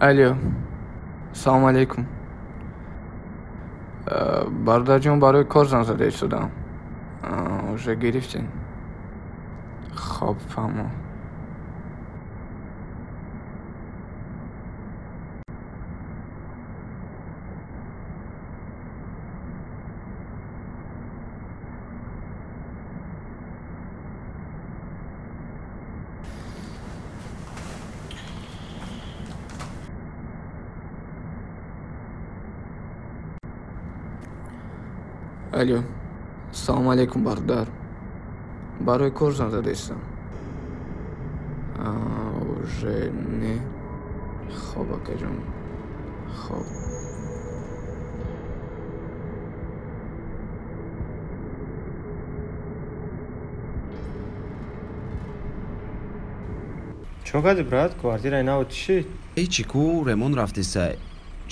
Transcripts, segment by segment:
Алло, салому алейкум. Бародарҷон, барои кор занг зада истодам. Уже гирифтем? Хоб, фаҳмо. Алло, салому алейкум, бародар. Барои кор занг зада истам. Уже не. Хоб, акаҷон, хоб. Чо кардӣ, брат? Квартираи нав чӣ шид? Ҳечи ку, ремонт рафтеса.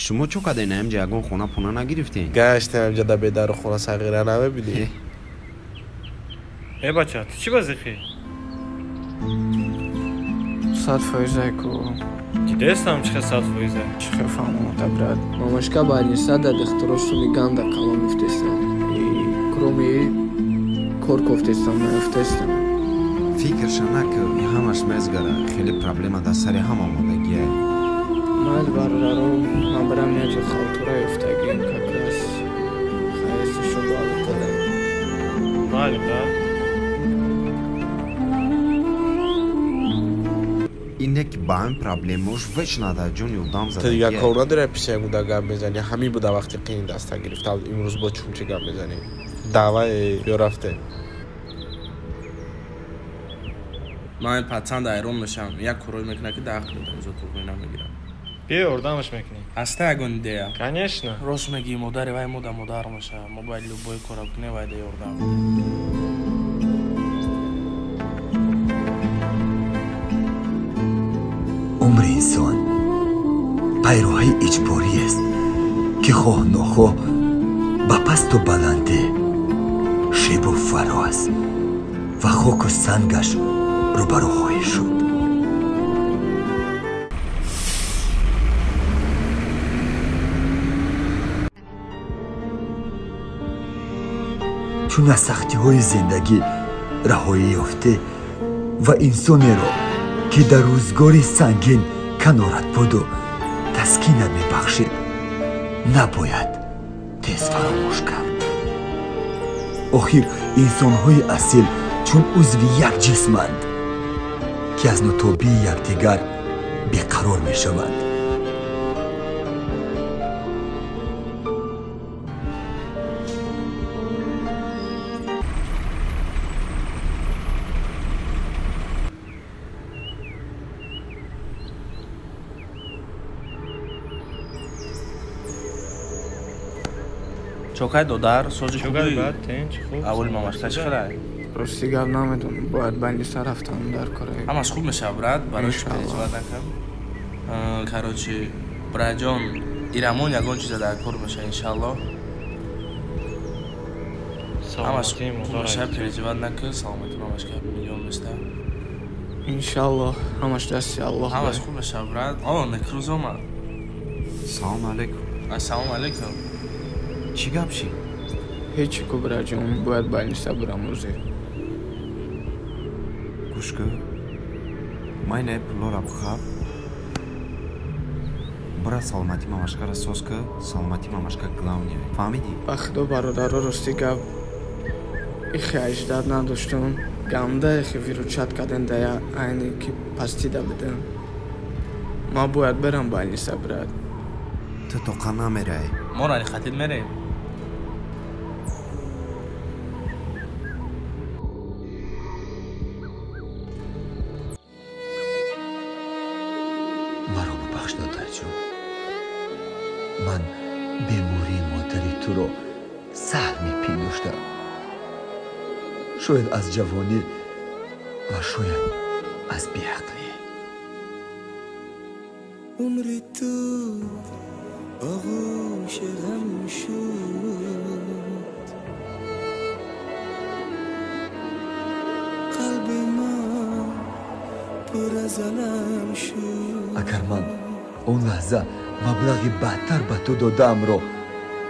Шумо чо кардем, инҷа ягон хона пона нагирифтем? Гаштем инҷа да бедару хона сағира намебинӣ. Э бача, ту чӣ вазифӣ? 100% ку. Дидестам чӣ хел 100%? Чӣ хел фаҳмоната, брат? Мамашка больница да духтуро суми ганда калон гуфтестам. И кроме кор кофтестам, наёфтестам. Фикрша накун, ҳамаш мезгара. Хеле проблема дар сари ҳама омодагия. Майли, бародаро, ман барам яҷо халтура ёфтагим, как раз хайси шумо алоқадаем. Майли, брат. Ине ки ба ҳамин проблемаош вечно дар ҷони одам Ту дигар задагия. кор надори, пиша ягуда гап мезанӣ. Ҳамин буда вақти қиин даста гирифта, имрӯз бо чумчи гап мезанӣ. Давай, биё рафтем. Ман пацан да айрон мешавам. Як корой мекунад, ки даҳ одамзод туғри намегирад. Биё, ёрдамаш мекунем. Ҳаста ягон идея? Конечно. Рост мегӣ, модари вай мода модар мешавад. Мо бояд любой кора кунем, вай да ёрдам. Умри инсон пайроҳаи иҷбориест, ки хоҳ нохоҳ ба пасту баландӣ, шебу фароз ва хоку сангаш рӯбарӯ хоҳӣ шуд. Чун аз сахтиҳои зиндагӣ раҳоӣ ёфтӣ ва инсонеро, ки дар рӯзгори сангин канорат буду таскинат мебахшид, набояд тез фаромӯш кард. Охир инсонҳои асил чун узви як ҷисманд, ки аз нотобии якдигар беқарор мешаванд. Чокай, додар, сози Чо кардӣ, хубӣ? брат? Тинч, хуб. Аввали мамашка чӣ хелай? Рости гап намедонам, бояд больница рафтам дар кораи. Ҳамаш хуб мешавад, брат, барои Иншаллоҳ. переживать накун. Короче, браҷон, ирамон ягон чиза дар кор мешавад, иншаллоҳ. Ҳамаш Саломатии хуб модар. мешавад, переживать накун, саломатии мамашка миллион места. Иншаллоҳ, ҳамаш дасти Аллоҳ. Ҳамаш хуб мешавад, брат. О, Некрӯз омад. Салому алейкум. Ассалому алейкум. Чӣ гап ши? Ҳечи ку, браҷон, бояд больница бурам ӯзе. Гӯш кун, ман инаи пулора бихаб, бира саломатии мамашкара соз ку. Саломатии мамашка главное, фаҳмидӣ? Ба худо, бародаро, рости гап, ихе аждат надоштум. Ганда ихе выручать кардем да я айне ки пастида будам. Ман бояд берам больница, брат. Ту тоқа намерай. Мо рани хатид мерем. Маро бубахш, додарҷон. Ман бемории модари туро саҳл мепиндоштам. Шояд аз ҷавонӣ ва шояд аз беақлӣ. Умри ту оғӯш ғам шуд, қалби ман пур аз алам шуд. Агар ман Он лаҳза маблағи баъдтар ба ту додаамро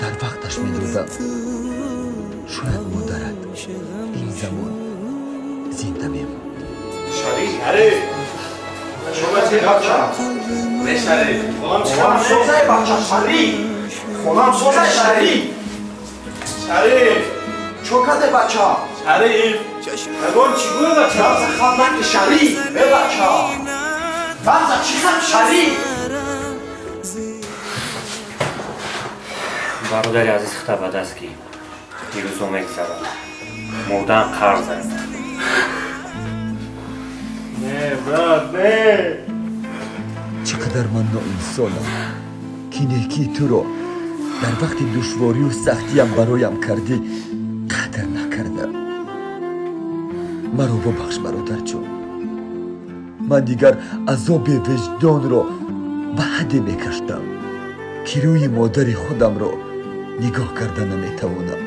дар вақташ медодам, шояд модарат ин замон зинда мемонд. Бародари азиз, хита ба даст ки дирӯзо мегзарад, мурдан қарз аст. Не, брат, не. Чӣ қадар ман ноинсонам, ки некии туро дар вақти душворию сахтиям бароям кардӣ қадр накардам. Маро бубахш, бародарҷон. Ман дигар азоби виҷдонро ба ҳадде мекашдам, ки рӯи модари худамро нигоҳ карда наметавонам.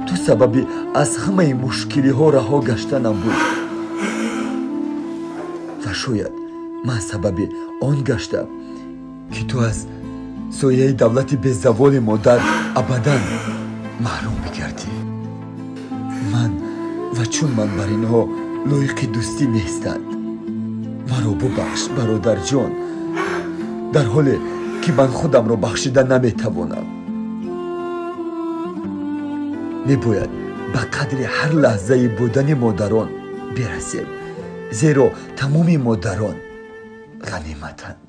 Ту сабаби аз ҳамаи мушкилиҳо раҳо гаштанам буд ва шояд ман сабаби он гаштам, ки ту аз сояи давлати безаволи модар абадан маҳрум бигардӣ. Ман ва чун ман бар инҳо лоиқи дӯстӣ нестанд. Маро бубахш, бародарҷон, дар ҳоле ки ман худамро бахшида наметавонам. Мебояд ба қадри ҳар лаҳзаи будани модарон бирасем, зеро тамоми модарон ғаниматанд.